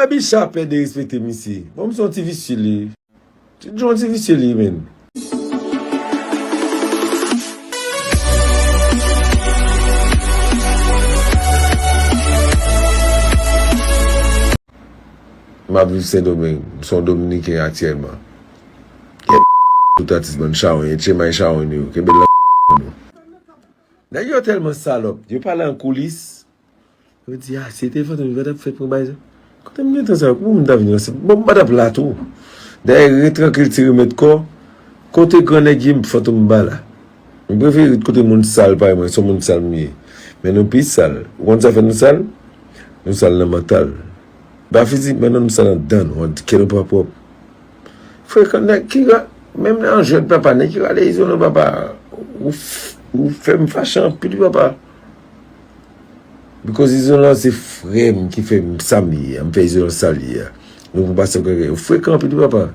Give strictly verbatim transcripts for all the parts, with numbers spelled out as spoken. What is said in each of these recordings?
Bicha pè derespekte misye. Bon, misye yon ti visye li. Ti Joe yon ti visye li menm. M ap viv Sendomeng. M se yon Dominiken aktyèlman. Kè tout atis bann chawony, etchemay chawony yo. Kenbe l nan nou. Nèg yo tèlman salòp. Yo pale an koulis. Yo di, ah, si te fantom, li pa t ap fè pran bagay sa. Kote m gen tan sa? Pou moun ta vin ansanm? Bon, m pa t ap la tou. Dayè, ret trankil, ti remèt kò. Kote gran nèg ye, m fantom m pa la. M prefere ret kote moun sal parèy mwen, se yon moun sal m ye. Men nou pi sal. Ou konn sa fè nou sal? Nou sal nan mantal. Pa fizikman non, nou sal anndan nou, kè nou pa pwòp. Frekan nèg ki ra-, menm nan jwèt papa, nèg ki rale Izolan papa, ou, f- ou fè m fache anpil papa. Because Izolan se frè m ki fè m sa m ye a, m fè Izolan sa l ye a. Nou pou pase kòkè, ou frekan anpil papa.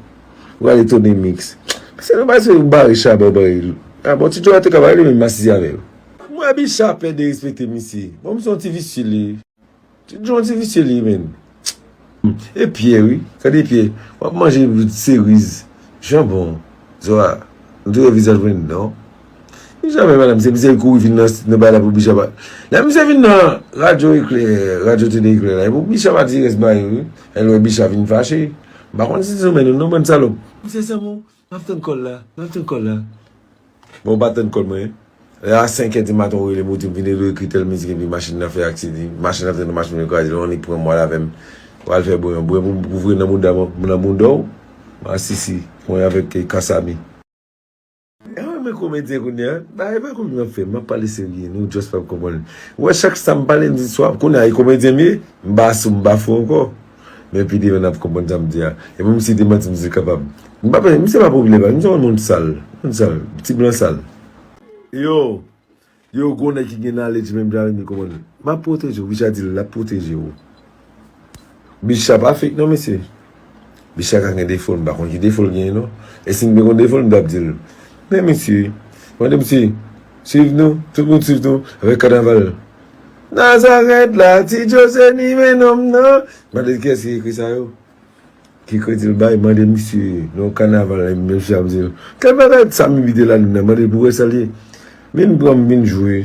Ou rale Tony Mix. Se nou pase ou bare chabon bare. A bon, Ti Joe a te ka bare li menm masisi avè yo. Mwen Bicha pè derespekte misye. Bon, misye yon ti visye li. Ti Joe yon ti visye li menm. E Pyè wi, gade Pyè. W ap manje seriz, janbon, zwa. M tou wè vizaj mwen non. Bicha fè madanm se misye kouri vin nan, nan bagay la pou Bicha pa. Lè misye vin nan radyo Eklè, radyo tele Eklè la, e pou Bicha pa di rès bagay yo wi. Lè l wè Bicha vin fache. M pa konn si se ou menm non, bann salòp. Misye se mou, m ap tann kòl la, m ap tann kòl la. Bon, ou pa tann kòl mwen. Lè a senkè di maten ou rele m, ou di m vin ede ekri tèl mizik epi machin nan fè aksiden, machin nan fè nan machin nan kraze, lè w annik pran mwa l avè m. W al fè bwen, bwen pou m kouvri nan mouda mwen, nan mouda w. Masisi, mwen avèk, eh, Kasami. E mwen, mwen komedyen kounye a, ba, e pa kounye m ap fè, m ap pale serye, nou just p ap konprann. Ou wè chak sa m pale, m di swa, kounye a, e komedyen m ye, m pa sou, m pa fou ankò. Men pi devan n ap konprann sa m di a. E pou misye te manti, misye kapab. M pa, misye pa popilè, pa. Misye yon moun sal. Moun sal. Ti blan sal. Yo, yo, gwo nèg ki gen knowledge menm jan avè m, li konprann. M ap pwoteje w, Bicha di l, l ap pwoteje w. Bicha pa fake non, mesye. Bicha ka gen defo l, m pa konn ki defo l genyen non. E si m te konn defo l, m t ap di l. Men mesye, mande misye, swiv nou, tout moun swiv nou, avèk kanaval. Nazarèt la, Ti Joe se nimenòm nan. Mande l kiyès ki ekri sa yo. Ki kredi l bay, mande misye, nan kanaval la, menm jan ap di l. Kèl bagay Samy mete la nan, mande l pou wè sa l ye. Vin pran m, vin jwe.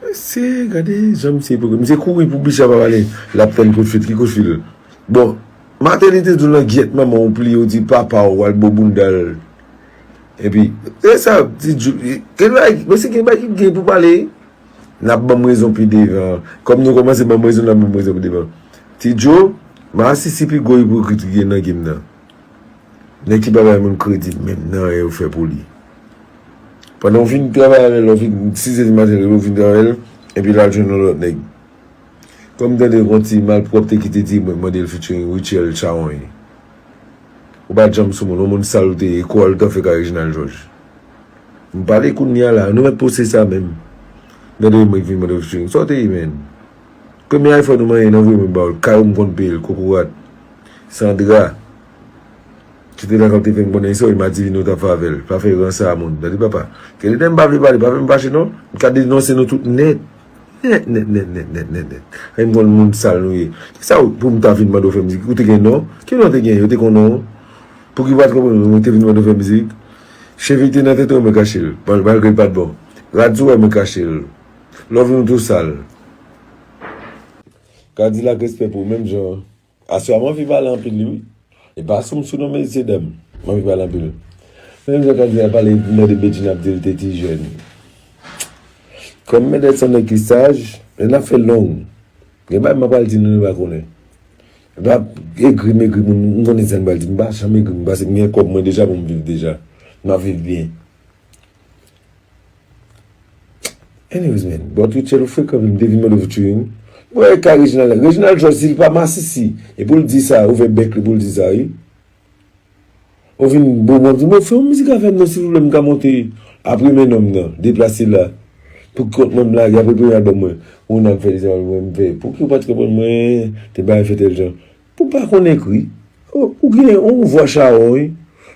Mesye, gade jan misye ipokrit. Misye kouri pou Bicha pa pale. L ap tann kout fil, ki kout fil? Bon, Martelly te di w nan gyèt manman w pliye w di papa w al bo bounda l. Epi, e sa, ti Djou, e, gen bagay, mesye gen bagay ki gen pou pale. N ap ban m rezon pi devan. Kòm nou kòmanse ban m rezon, n ap ban m rezon pi devan. Ti Djo, masisi pi gwo ipokrit ki gen nan game nan. Nèg ki pa bay moun kredi menm nan anyen yo fè pou li. Pandan w fin travay avè l, w fin sizè di maten, w fin travay avè l, epi l al jwenn yon lòt nèg. Kòm m tande yon ti malpwòpte ki te di mwen mande l featuring Rutshelle Chawony. Ou pa t janm sou moun, yon moun sal ou te ye, e kwa l t ap fè ka Reginald Georges. M pale kounye a la, nou mèt poste sa menm. Gade mwen k vin mande w featuring. Sa w te ye, menn? Premye iPhone ou manyen nan voye mwen ba w l, kay ou m konn peye l, kokorat. Sandra. Kite lakay w te fè m konnen sa w ye, m a divine w t ap fè avè l. Pa fè rans a moun. Tande papa. Gen de lè m pa vle pale, pa fè m fache non. M ka denonse nou tout nèt. Nèt, nèt, nèt, nèt, nèt, nèt, nèt. Ay, m konn moun sal nou ye. Kisa w, pou m ta vin mande w fè mizik? Ou te gen non? Ki non te gen? Yo te konn non w? Pouki w pa t konprann mwen te vin mande w fè mizik? Cheve te nan tèt ou, mwen kache l. Mal-, malgre l pa t bon. Rad sou wè mwen kache l. Love nou tou sal. Kadilak respè pou ou, menm jan. Aswè a m anvi pale anpil li wi. E pa sou m sou non mesye dam. M anvi pale anpil. Menm jan Kadilak pale, mande Bedjine ap di l te ti jèn. Kòm Mendès se yon nèg ki saj, lè n ap fè long. Gen bagay m ap pral di nou, nou pa konnen. M pa egri m egri moun, m konnen sa m pral di. M pa janm egri moun, paske m gen kòb mwen deja pou m viv deja. M ap viv byen. Anyways, man, but Rutshelle ou frekan vin, m te vin mande w featuring. Mwen e ka Reginald la. Reginald Georges, si l pa masisi, e pou l di sa, ouvè bèk li pou l di sa, wi. Ou vin bon, bon, di mwen, fè yon mizik avè m non, silvouplè, m ka monte apre men nonm nan, deplase la. Pou kont mwen m lage, apre premye albòm mwen, ou nan fè travay mwen, m fè. Pouki ou pa t konprann mwen, te bay fè tèl jan? Pou pa konn ekri. Ou, ou gen yon vwa chawon, wi.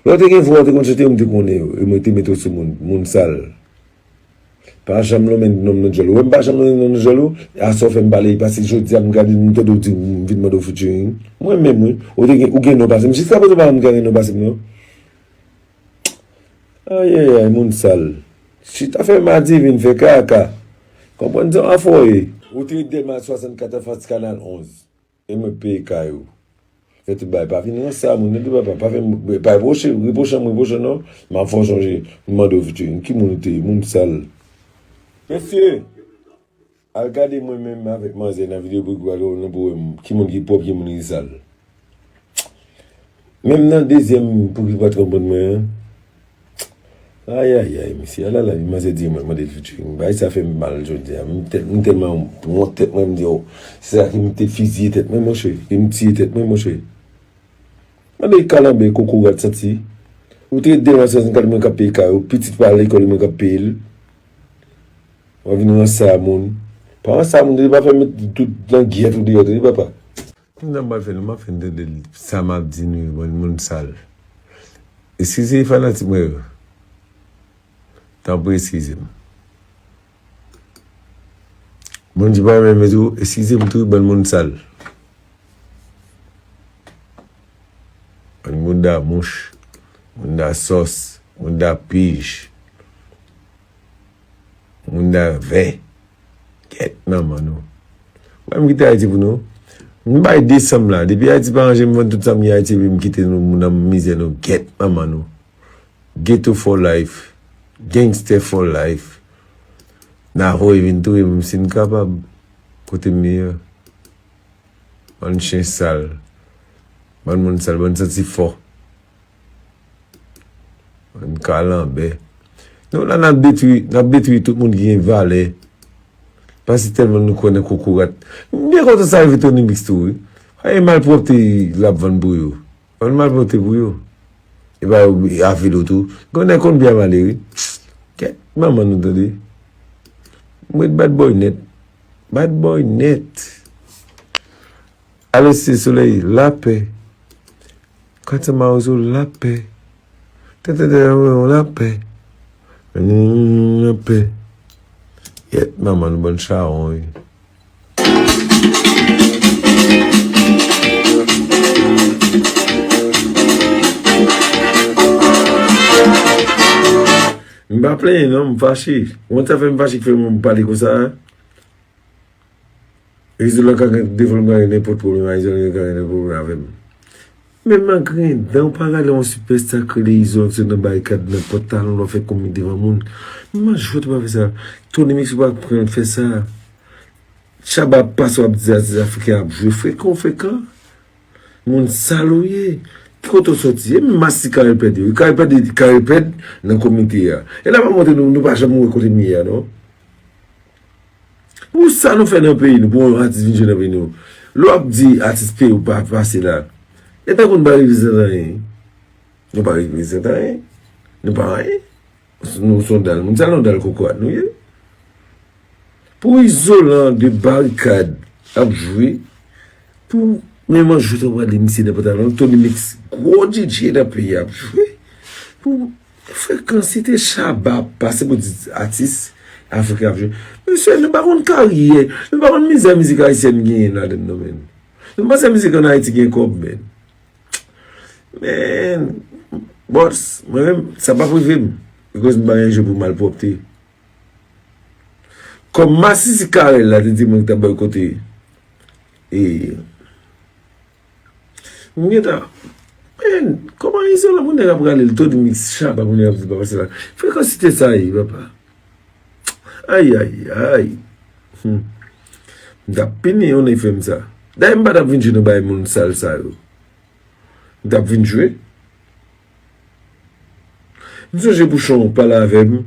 Lè w te gen vwa, w te konn chante, m te konnen yo. E mwen te mete w sou moun, moun sal. Pa janm lonmen non m nan djòl ou. Wè m pa janm lonmen non m nan djòl ou. Aswè w fè m pale, pase jodi a m gade m tande w di m vin mande w featuring. Mwen menm wi. Ou te gen, ou gen non pase m. Jiska prezan pa m ka gen non pase m non. Ayayay, moun sal. Chita fè madiven, fè kaka. Konprann sa w ap fè w ye. Ou te Dèlma swasannkat anfas Kanal onz. E mwen peye kay ou. Fè tout bagay. Pa vin ranse a moun, tande papa. Pa fè m, pa repwoche, repwoche m, repwoche non. M ap fè w sonje, m mande w featuring. Ki moun ou te ye? Moun sal. Mesye, al gade mwen menm avèk manzè nan videyo pou ki pral nan pou wè m, ki moun ki pwòp, ki moun ki sal. Menm nan dezyèm pou ki pa t konprann mwen an. Ayayay, mesye, ala lavi manzè di mwen mande l featuring. Bagay sa fè m mal jodi a. M tèl-, m tèlman wont tèt mwen, m di, oh, se sa ki m te fiziye tèt mwen, monchè. Ki m tiye tèt mwen, monchè. Mande kalanbè, kokorat santi. Ou te Dèlma swasannkat mwen k ap peye kay ou, pitit pa lekòl mwen k ap peye l. W ap vin ranse a moun. Pa ranse a moun, tande, pa fè met tout nan gyèt ou deyò, tande, papa. Kòman m pral fè nou, m ap fè n tande sa m ap di nou yo, bann moun sal. Eskize fanatik mwen yo. Tanpri eskize m. Bondye pa renmen tou, eskize m tou, bann moun sal. Bann moun da mouch, moun da sòs, moun da pij. Moun nan vè. Gèt manman nou. Mwen m kite Ayiti pou nou. M bay desanm la. Depi Ayiti pa ranje m vann tout sa m gen Ayiti epi m kite nou nan mizè nou. Gèt manman nou. Ghetto for life. Gangster for life. N a voye vin touye m si n kapab. Kote m ye a. Bann chen sal. Bann moun sal. Bann santi fò. Bann kalanbè. Nou la n ap detwi, n ap detwi tout moun ki gen valè. Paske tèlman nou kwè nan kokorat. M byen kontan sa rive Tony Mix tou wi. Ay malpwòpte l ap vann pou yo. Vann malpwòpte pou yo. E pa yo avil ou tou. Gen nèg konn byen male wi. Kèt manman nou tande. M ret bad boy nèt. Bad boy nèt. Alòs se solèy lapè. Kanta Mawozo lapè. Tètètè lapè. Lapè. Yèt manman nou bann chawon wi. M pa plenyen non, m fache. Ou konn sa fè m fache ki fè m pale konsa a? Izolan ka gen devan m, ka gen nenpòt pwoblèm a Izolan, ka gen nenpòt pwoblèm avè m. Men m a grenn dan, ou pa rale yon sipèsta k rele Izolan sot nan barikad nan pòt talon, lè w fè konmi devan moun. Men m a jwèt ou pa fè sa. Tony Mix ou pa pran fè sa. Shabba ap pase w ap di atis afriken ap jwe frekan, frekan. Moun sal ou ye. Ki kote w soti? E menm Masisi ka repèd yo. Ka repèd, ka repèd nan komite a. E la m ap montre nou, nou pa janm wè kote m ye a non. Pou sa nou fè nan peyi nou, pou yon atis vin jwe nan peyi nou. Lè w ap di atis peyi w pa pase la, e tankou nou pa reprezante anyen. Nou pa reprezante anyen. Nou pa anyen. Nou se yon dal moun, sa yon dal kokorat nou ye. Pou Izolan de barikad ap jwe, pou menm an jwe tou prale misye nan pantalon, Tony Mix, gwo D J nan peyi ap jwe. Pou Frekan site Shabba pase pou di atis afriken ap jwe. Mesye, nou pa konn karyè, nou pa konn mizè mizik ayisyèn genyen ladann non, men. Nou panse mizik ann Ayiti gen kòb, men. Men, bòs, mwen menm, sa p ap rive m. Because m pa gen je pou malpwòpte. Kòm Masisi Karèl la te di mwen ki t ap bòykote, e, M gentan, men, kòman Izolan moun nèg ap rale l, Tony Mix, Shabba moun nèg ap di pa pase la. Frekansite sa ye, papa. Ay, ay, ay. Hmm. M t ap pini yon nèg fè m sa. Dayè m pa t ap vin jwe nan bay moun sal sa yo. M t ap vin jwe. M sonje Pouchon pale avè m.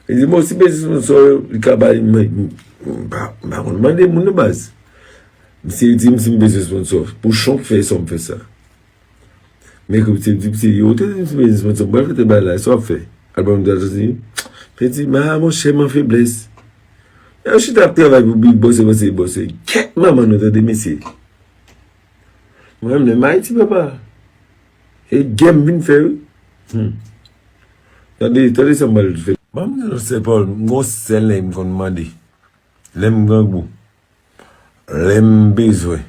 Li di, bon, si bezwen sponsò, li ka ba li, men, m pa, m pa konn mande moun non baz. Misye di m si m bezwen sponsò. Pouchon k fè sa, m fè sa. Men ke misye di, misye, yo, te di m si m bezwen sponsò, m pral fè te bay la, sa w ap fè? Al ban m dwa soti. Misye di, ma, monchè, m an feblès. Yo chita ap travay pou Big Boss, e panse bòs, e kèt manman nou, tande, mesye. Mwen menm, Ayiti, papa. E gè m vin fè, wi. Hmm. Tande, tande sa m pral fè. Ban m di nou, Sè Pòl, m gon sèl nèg m konn mande. Lè m grangou. Lè m bezwen.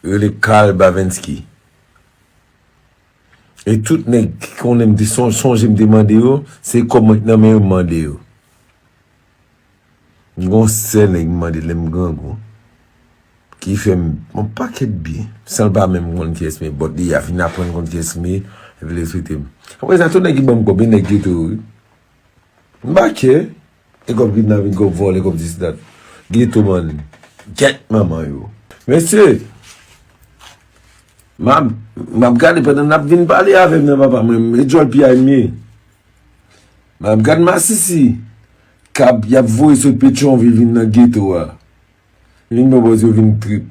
Rele Karl Bavenski. E tout nèg ki konnen m te son-, sonje m te mande yo, se kòb mwen k nan men yo m mande yo. M gon sèl nèg m mande lè m grangou. Ki fè m yon pakèt byen. San l pa menm konn kiyès m ye, but li a fin aprann konn kiyès m ye, epi l respekte m. Apre sa, tout nèg ki ban m kòb, e nèg geto yo, wi. M pa kè. E kòb kidnapin, kòb vòlè, kòb this, that. Geto, man. Gyèt manman yo. Mesye, m ap, m ap gade pandan n ap vin pale avè m nan, papa, mwen, e djòl piyay m ye. M ap gad masisi k ap, y ap voye sot Petyonvil vin nan geto a. Vin bò bòz yo vin trip.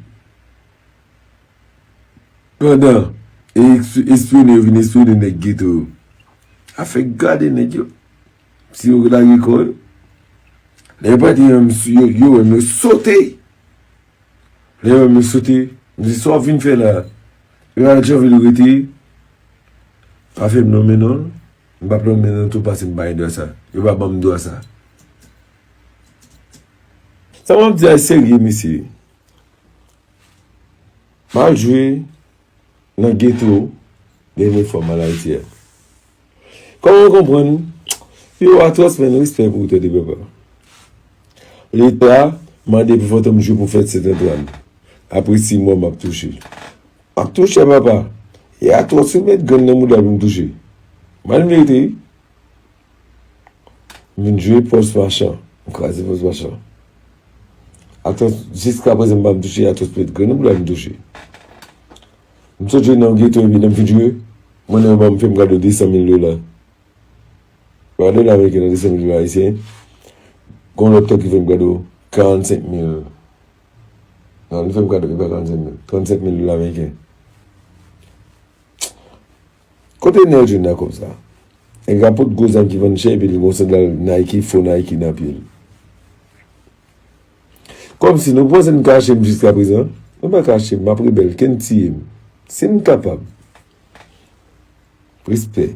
Pandan e eks-, espyone yo vin espyone nèg geto yo. Afè gade nèg yo. Si yo lage kò yo. Lè yo pati yo, yo, yo wè m yo sote. Lè yo wè m yo sote. M di sa w vin fè la. Yo al Petyonvil rete. Pa fè m nonmen non. M p ap nonmen non tou paske m pa gen dwa sa. Yo pa ban m dwa sa. Sa m ap di a serye, mesye. M al jwe nan geto dènye fwa m al Ayiti a. Kòman w konprann? Yo atwòs, men respè pou ou tande papa. Leta mande pou Fantom jwe pou fèt Sent Antwàn. Apre sis mwa m ap touche. M ap touche papa. E atwòs ou met grenn nan mouda pou m touche. M al merite wi. M vin jwe pòs machan. M kraze pòs machan. Atwòs, jiska prezan m pa m touche, atwòs met grenn nan mouda pou m touche. M sot jwe nan yon geto epi lè m fin jwe, mwen nan yo ban m fè m kado de san mil dola. Pa dola ameriken nan de san mil dola ayisyen. Gon lòt tan ki fè m kado karannsenk mil. Non, li fè m kado, e pa karannsenk mil. Trannsenk mil dola ameriken. Kote nèg yo jwenn nan kòb sa? Nèg la pot gwo zam ki vann chè epi li gon sandal Nike, fo Nike nan pye l. Kòmsi nou panse n kache m jiskaprezan? Nou pa kache m, m ap rebèl, ke n tiye m. Si n kapab. Respè.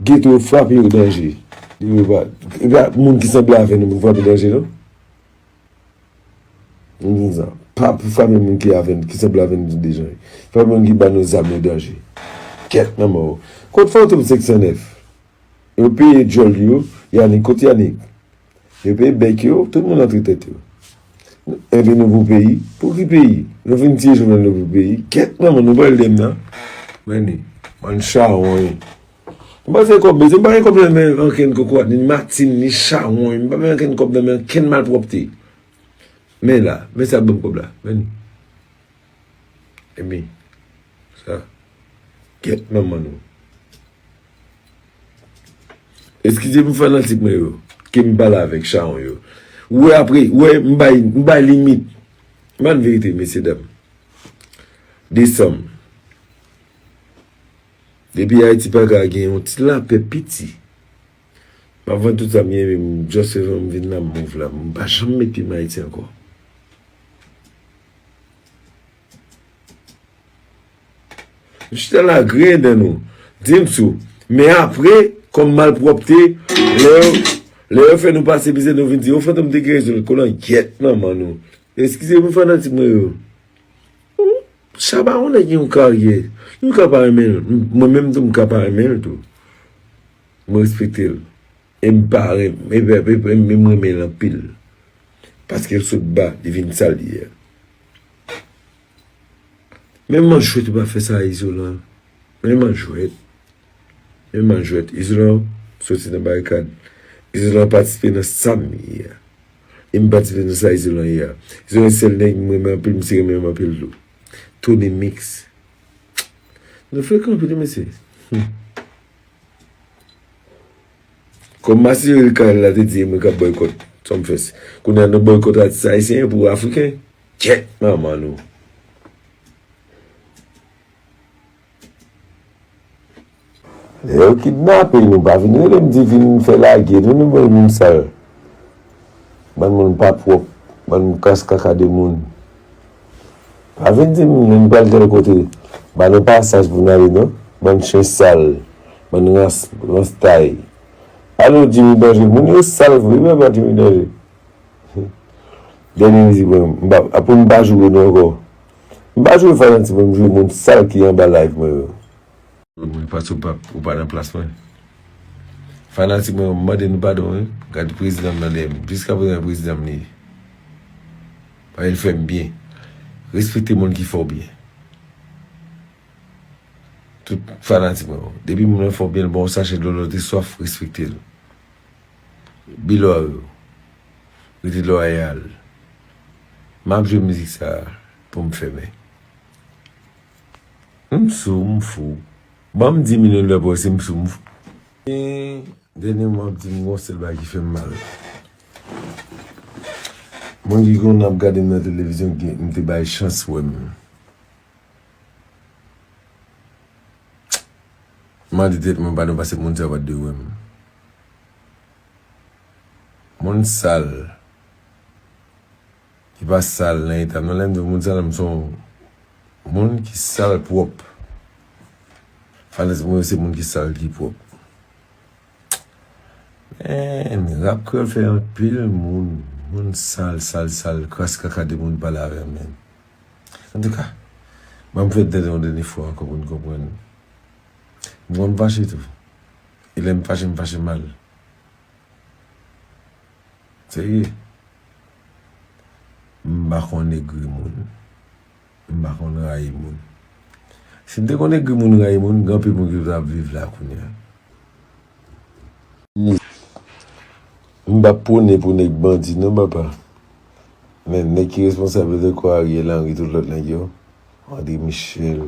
Geto yo frape yo danje. Yo pa, e pa moun ki sanble avè nou pou n frape danje, non? M di sa. Pa pou frape moun ki avè n, ki sanble avè n deja. Frape moun ki ba nou zam yo danje. Kèt nan mò. Kot Fantom senk san nèf? Yo peye djòl yo, Yanick, kot Yanick? Yo peye bèk yo, tout moun antre tèt yo. Envite nou pou peyi. Pou ki peyi? Nou fin tiye Jovenel nou pou peyi. Kèt manman nou pral dèm nan. Meni, bann chawony. M pa se kòb, mesye, m pa gen kòb nan men ankenn kokorat, ni Martine, ni chawony. M pa gen ankenn kòb nan men ankenn malpwòpte. Men la, men sa k ban m kòb la. Meni. Epi, sa. Kèt manman nou. Eskize m fanatik mwen yo, ke m pale avèk chawony yo. Ou wè apre, ou wè m bay, m bay limit. M ban n verite, mesye dam. Desanm. Depi Ayiti pa ka gen yon ti lapè piti. M ap vann tout sa m gen, men m just fè m vin la, m move la. M pa janm met pye m Ayiti ankò. M chita la griyen dan nou. Di m sou. Men apre, kòm malpwòpte, lè yo, lè yo fè nou pase mizè, nou vin di, o Fantom te gen rezon, kolangyèt manman nou. Eskize m, fanatik mwen yo. Shabba yon nèg gen yon karyè. Nou ka pa renmen l. Mwen menm tou, m ka pa renmen l tou. Mwen respekte l. E m pa renmen, e, e, e, e m renmen l anpil. Paske l sot ba, li vin sa l ye a. Men manjwèt ou pa fè sa a Izolan. Men manjwèt. Men manjwèt. Izolan soti nan barikad. Izolan patisipe nan sa m ye a. E m patisipe nan sa Izolan ye a. Izolan se sèl nèg m renmen anpil, misye renmen m anpil tou. Tony Mix. Nou frekan anpil wi, mesye. Hmm. Kòm Masisi Karel la te di, e mwen k ap bòykòt Sumfest. Kounye a nou bòykòt atis ayisyen pou afriken. Kèt manman nou. Lè yo kidnape nou, pa vin rele m di vin fè lage nou, nou bann moun sal. Bann moun pa pwòp, bann kras kaka de moun. Pa vin di m nou pral tèl kote, ba nou pasaj pou n ale non, bann chen sal, bann rans, rans tay. Alò, Jimmy Danje, moun yo sal vre, wi, papa, Jimmy Danje. Dènye mizik mwen, m pa, apre m pa joure nou ankò. M pa joure fanatik mwen, m joure moun sal ki anba live mwen yo. Mwen, paske ou pa, ou pa nan plas mwen. Fanatik mwen yo, m mande nou padon, wi. Gade prezidan m nan dèyè m. Jiskaprezan, e prezidan m li ye. Paske l fè m byen. Respekte moun ki fè w byen. Tout fanatik mwen yo. Depi moun nan fè w byen, l ba w sachè dlo, lè w te swaf, respekte l. Bilò yo. Rete lwayal. M ap jwe mizik sa a pou m fèmen. M sou, m fou. Ban m di milyon dola pou wè si m sou, m fou. E, dènyèman, m ap di m gon sèl bagay ki fè m mal. Moun ki konn ap gade m nan televizyon, ki, m te bay chans wè m. M mande tèt mwen padon paske moun sa yo pa t dwe wè m. Moun sal. Ki pa sal nan eta m. Non, lè m di w moun sal, m se yon moun ki sal pwòp. Fanatik mwen yo se moun ki sal ki pwòp. Men, rap kreyòl fè anpil moun, moun sal, sal, sal, kras kaka de moun pale avè m, men. Antouka, ban m fè tande yon dènye fwa ankò pou n konprann. M konn fache tou. E lè m fache, m fache mal. Serye. M pa konn egri moun. M pa konn rayi moun. Si m te konn egri moun, rayi moun, gen anpil moun ki t ap viv la kounye a. M p ap pwone pou nèg bandi non, papa. Men nèg ki responsab yo tankou Ariel Henry, tout lòt nèg yo, André Michel.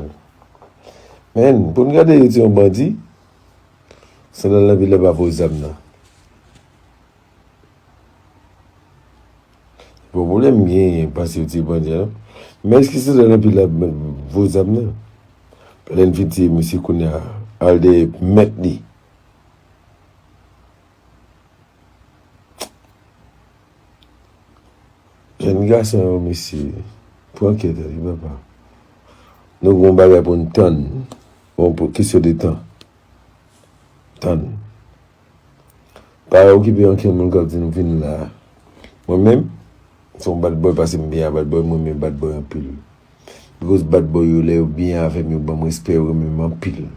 Men, pou n gade yo ti yon bandi, sandal nan pye l pa voye zam nan. Bon, pwoblèm genyen, pase yo ti bandi a, non. Men èske sandal nan pye l ap voye zam nan? Lè n fin tiye misye kounye a, al dèyè mèt li. Jèn gason yo, mesye, pran kè tèt, wi, papa. Nou gon bagay pou n tann. Bon, pou kesyon de tan. Tann. Pa okipe ankenn moun k ap di nou vin la. Mwen menm, se yon bad boy, pase m byen a bad boy, mwen renmen bad boy anpil. Because bad boy yo, lè yo byen avè m, yo ban m respè, yo renmen m anpil.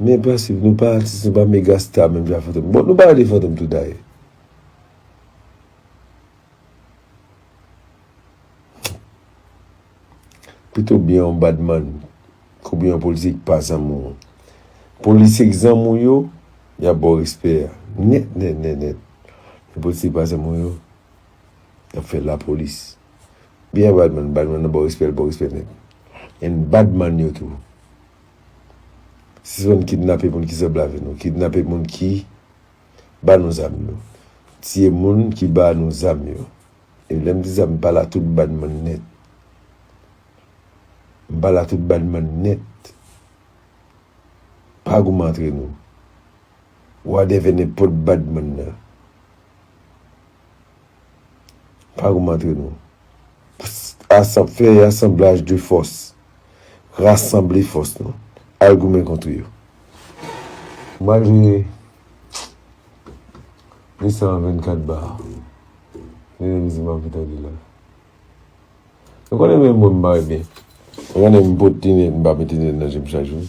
Men pase, nou pa atis, nou pa mega star, menm jan Fantom. Bon, nou pa rele Fantom tou dayè. Pito byen yon badman, oubyen yon polisye ki pa zanmi w. Polisye k zanmi w yo, y ap ba w respè a. Nèt, nèt, nèt, nèt. Men polisye ki pa zanmi w yo, y ap fè lapolis. Byen badman, badman nan ba w respè, l ba w respè nèt. And badman yo tou. Sispann kidnape moun ki sanble avè nou. Kidnape moun ki ba nou zam yo. Tiye moun ki ba nou zam yo. E lè m di sa, m pale a tout badman nèt. M pale a tout badman nèt. Pa goumen antre nou. Whatever, nenpòt badman nan. Pa goumen antre nou. Asanm, fè asanblaj de fòs. Rasanble fòs nou. Al goumen kont yo. M pral jwe de san vennkat ba. Dènye mizik m ap fè tande la. Nou konnen menm mwen m pa ebyen. Ou konnen m pot linèt, m pa mete linèt nan je m chak jou.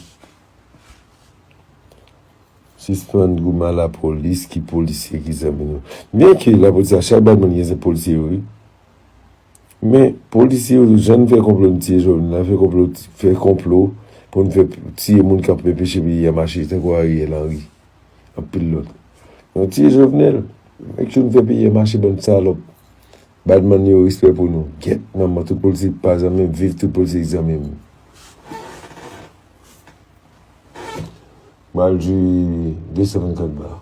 Sispann goumen a lapolis, ki polisye, ki zanmi nou. Byenke lapolis la, chak badman gen zanmi polisye yo, wi. Men, polisye yo, jan n fè konplo n tiye Jovenel la, fè konplo, fè konplo pou n fè tiye moun k ap anpeche peyi a mache, tankou Ariel Henry. Anpil lòt. Nou tiye Jovenel, make sure n fè peyi a mache, bann salòp. Badman yo, respè pou nou. Gyèt manman, tout polisye pa zanmi m, viv tout polisye ki zanmi m. M al jwe de san vennkat ba.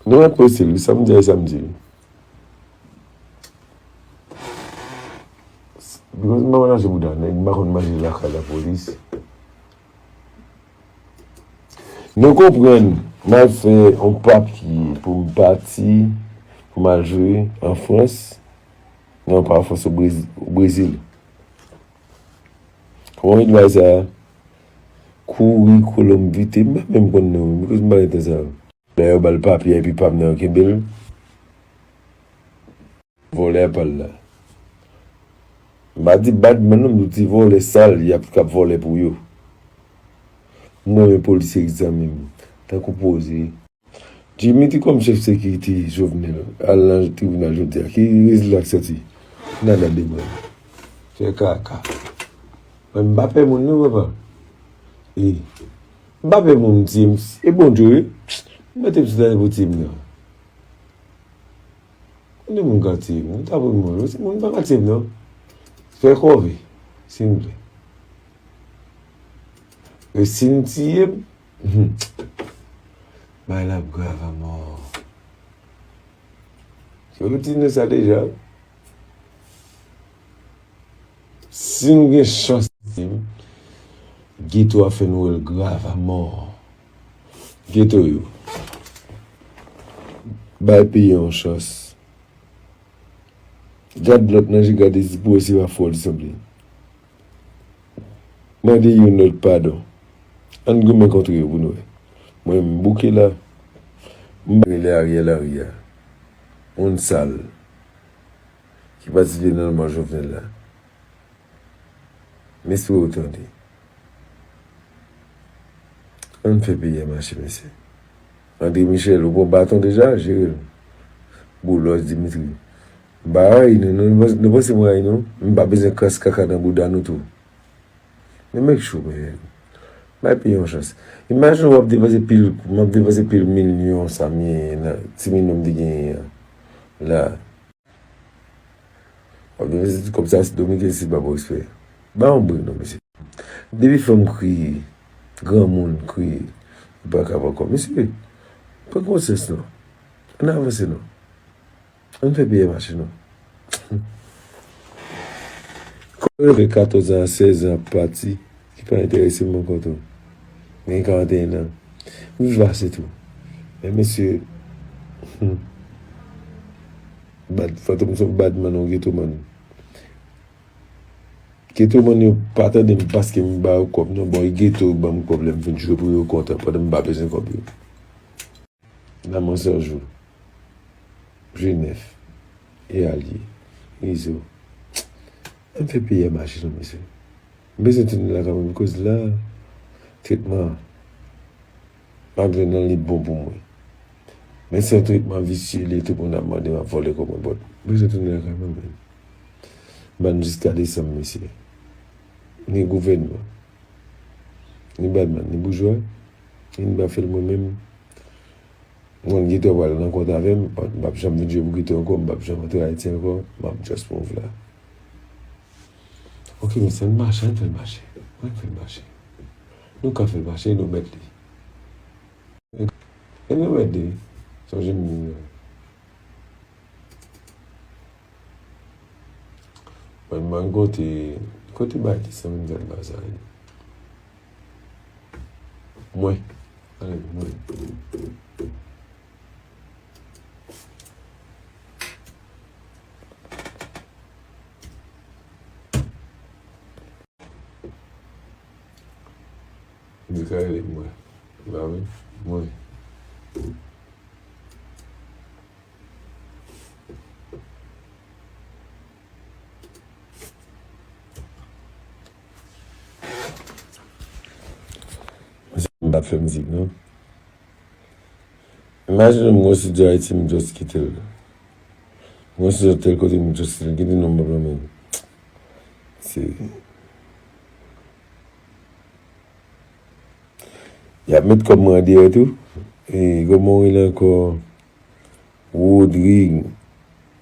Nou ret poze l, wi, samdi a samdi. Because m pa konn achte bouda nèg, m pa konn manje lakay lapolis. Nou konprann, m al fè yon papye pou m pati, pou m al jwe an Frans, non, pa an Frans, o Brezi-, o Brezil. Kòman w met bagay sa a? Kouri kolonm vite, m pa menm konn non, bikòz m pa gen tan sa yo. Lè yo ba l papye epi pa m nan yo kenbe l. Vòlè a pa l la. M pa di badman non, m di ti vòlè sal, y ap k ap vòlè pou yo. M renmen polisye ki zanmi m. Tankou poze. Dimitri kòm chèf sekirite Jovenel al nan tribinal jodi a, ki rezilta k sòti? Nada de mwen. Fè kaka. Mwen m pa pè moun non, papa. E, m pa pè moun tiye m. E Bondye wi. M mete m sou tèt pou tiye m nan. Konbyen moun ka tiye m? Mwen ta pran moun. Mwen pa ka tiye m non. Fè kòve. Silvouplè. E si n tiye m, hmm, bagay la ap grav anmò. Yo di nou sa deja. Si nou gen chans, geto a fè nou wè l grav anmò. Geto yo. Bay peyi a yon chans. Gad lòt nan je, gade si pou wè si pa fò li sanble. Mande youn lòt padon. Ann goumen kont yo pou nou wè. Mwen, m bouke la. M rele Ariel Henry a. Moun sal. Ki patisipe nan lanmò Jovenel la. M espere w tande. Ann fè peyi a mache, mesye. André Michel, ou pran baton deja? Jere l. Boulos, Dimitri. M pa rayi nou, nou, nou panse m rayi nou? M pa bezwen kras kaka nan bouda nou tou. Men make sure, man. Bay peyi yon chans. Imajine w ap depanse pil, m ap depanse pil milyon sa m genyen nan ti milyon m te genyen an. La. W ap depanse tout kòb sa, si Dominiken si pa bon respè. Ba yon bri non, mesye. Depi fanm kriye, granmoun kriye, li pa ka pran kòb. Mesye, pran konsyans non. Ann avanse non. Ann fè peyi a mache non. Kòm yo fè katòz an, sèz an ap pati, ki pa enterese m ankò tou. M gen karanteyen an. M viv ase tou. Men mesye, hmm. Bad, Fantom se yon badman, yon getoman. Getoman yo pa tande m paske m ba yo kòb non. Bon, e geto yo ban m kòb lè m vin jwe pou yo kontan pandan m pa bezwen kòb yo. Laman Sèjou, Jenèf, e Alye, Izo. Ann fè peyi a mache non, mesye. M bezwen tounen lakay mwen, bikòz la, tretman m ap jwenn nan li bon pou mwen. Men se yon tretman visye li ye, tout moun ap mande m ap vòlè kòb mwen, but m bezwen tounen lakay mwen, men. Ban jiska desanm, mesye. Ni gouvènman, ni badman, ni boujwa, ni m pa fè l mwen menm. M konn gito pral nan kont avè m, m p ap janm vin jwe pou gito ankò, m p ap janm antre Ayiti ankò, m ap just move la. Ok, mesye, ann mache, ann fè l mache. Ann fè l mache. Nou ka fè l mache, e nou mèt li. E nou mèt li. Sonje m di nou. Mwen, mwen kote, kote bay ti san mil gad la sa ye. Mwen, ale, mwen. Li ka rele mwen. Ba wi, mwen. M pa fè mizik non. Imajine m gon estidyo Ayiti, m just kite l. M gon estidyo tèl kote, m just kite l. Kite non m pa pran. Se Y ap met kòb mwen andeyè tou. E kòman w rele ankò? Rodrig.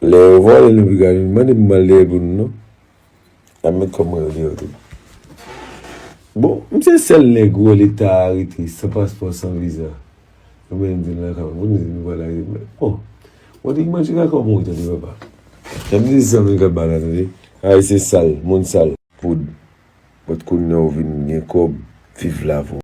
Lè yo vòlè nou pi ka vin mande m mal dèyè pou nou non. Y ap met kòb mwen andeyè tou. Bon, m se sèl nèg wè leta arete san paspò, san viza. Yo mennen m vin lakay mwen, pou nou di nou pral arete mwen. Bon, Rodrig manje kaka w mouri tande papa. Y ap di zanmi k ap ba la tande. Ayisyen sal, moun sal. Poud. But kounye a w vin gen kòb, viv lavi w.